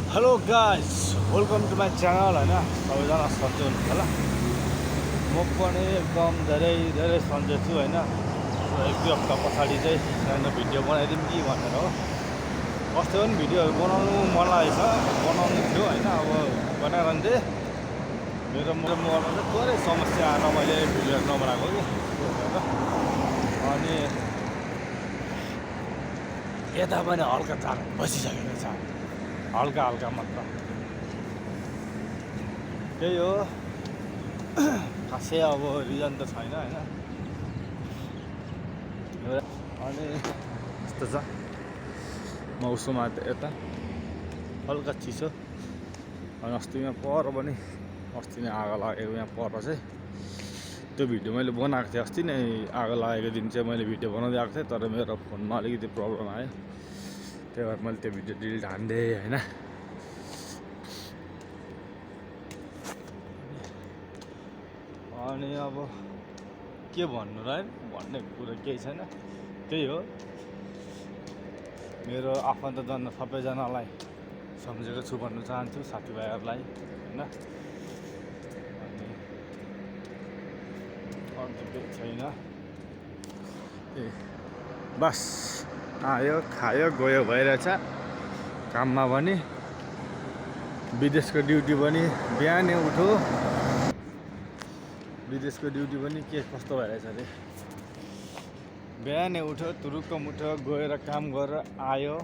Hello guys, welcome to my channel होइन। सबैजना सन्चै हुनुहुन्छ होला। म पनि एकदम धेरै सन्चै छु होइन। एक दुई हप्ता पछाडि चाहिँ सानो भिडियो बनाइदिउँ कि भनेर हो। अस्ति पनि भिडियोहरू बनाउनु मन लागेको छ, बनाउनु थियो होइन। अब बनाइरहन्थेँ। मेरो मोबाइलमा चाहिँ थोरै समस्या आएर मैले भिडियोहरू नबनाएको कि अनि यता पनि हल्का चाड बसिसकेको छ, हल्का मात्र। त्यही हो, खासै अब रिजन त छैन होइन। अनि यस्तो छ, मौसम यता हल्का चिसो। अनि अस्ति यहाँ पर पनि अस्ति नै आगो लागेको यहाँ पर चाहिँ त्यो भिडियो मैले बनाएको थिएँ। अस्ति नै आगो लागेको दिन चाहिँ मैले भिडियो बनाउँदै आएको थिएँ, तर मेरो फोनमा अलिकति प्रब्लम आयो। त्यही भएर मैले त्यो भिडियो डिलिट हानिदिएँ होइन। अनि अब के भन्नु र, भन्ने कुरा केही छैन। त्यही हो, मेरो आफन्तजन सबैजनालाई सम्झेको छु भन्न चाहन्छु, साथीभाइहरूलाई होइन। अनि अरू केही छैन। ए बस आयो खायो गयो भइरहेछ। काममा पनि विदेशको ड्युटी पनि बिहानै उठो, विदेशको ड्युटी पनि के कस्तो भइरहेछ अरे। बिहानै उठ्यो, तुरुक्क मुठ्यो, गएर काम गरेर आयो,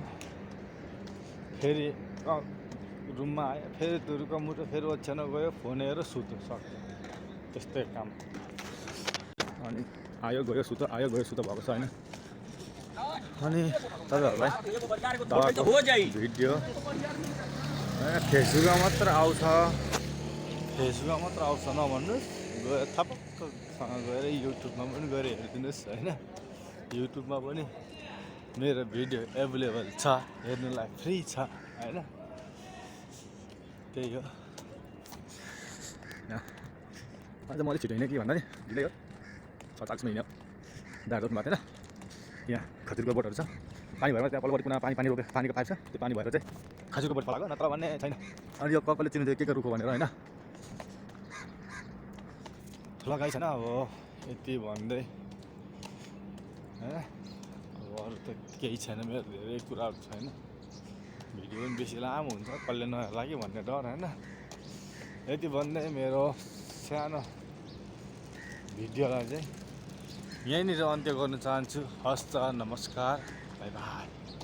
फेरि रुममा आयो, फेरि तुरुक्क मुठ्यो, फेरि ओछ्यान गयो, फोन हेऱ्यो, सुत्यो, सक्यो। त्यस्तै काम। अनि आयो गयो सुत्यो, आयो गयो सुत्यो भएको छ होइन। अनि तपाईँहरूलाई भिडियो फेसबुकमा मात्र आउँछ, नभन्नुहोस्। गएर थपक्कसँग गएर युट्युबमा पनि गएर हेरिदिनुहोस् होइन। युट्युबमा पनि मेरो भिडियो एभाइलेबल छ, हेर्नुलाई फ्री छ होइन। त्यही हो। आज म अलिक छिटो हिँडेँ कि भन्दा नि ढिलै हो, 40 मिनट हिँड्यो। दार रोप्नु भएको थिएन, यहाँ खजुरको बोटहरू छ। पानी भएर त्यहाँ पल्लोपट्टि कुना पानी रोक्यो, पानीको पाइप छ, त्यो पानी भएर चाहिँ खजुरको बोट फलाएको, नत्र भन्ने छैन। अनि यो ककले चिन्नु थियो के रुखो भनेर होइन। लगाइ छैन अब यति भन्दै होइन। अब अरू त केही छैन, मेरो धेरै कुराहरू छैन। भिडियो पनि बेसी लामो हुन्छ, कसले नहेर्ला कि भन्ने डर होइन। यति भन्दै मेरो सानो भिडियोलाई चाहिँ यहीँनिर अन्त्य गर्न चाहन्छु। हस्त, नमस्कार, बाई बाई।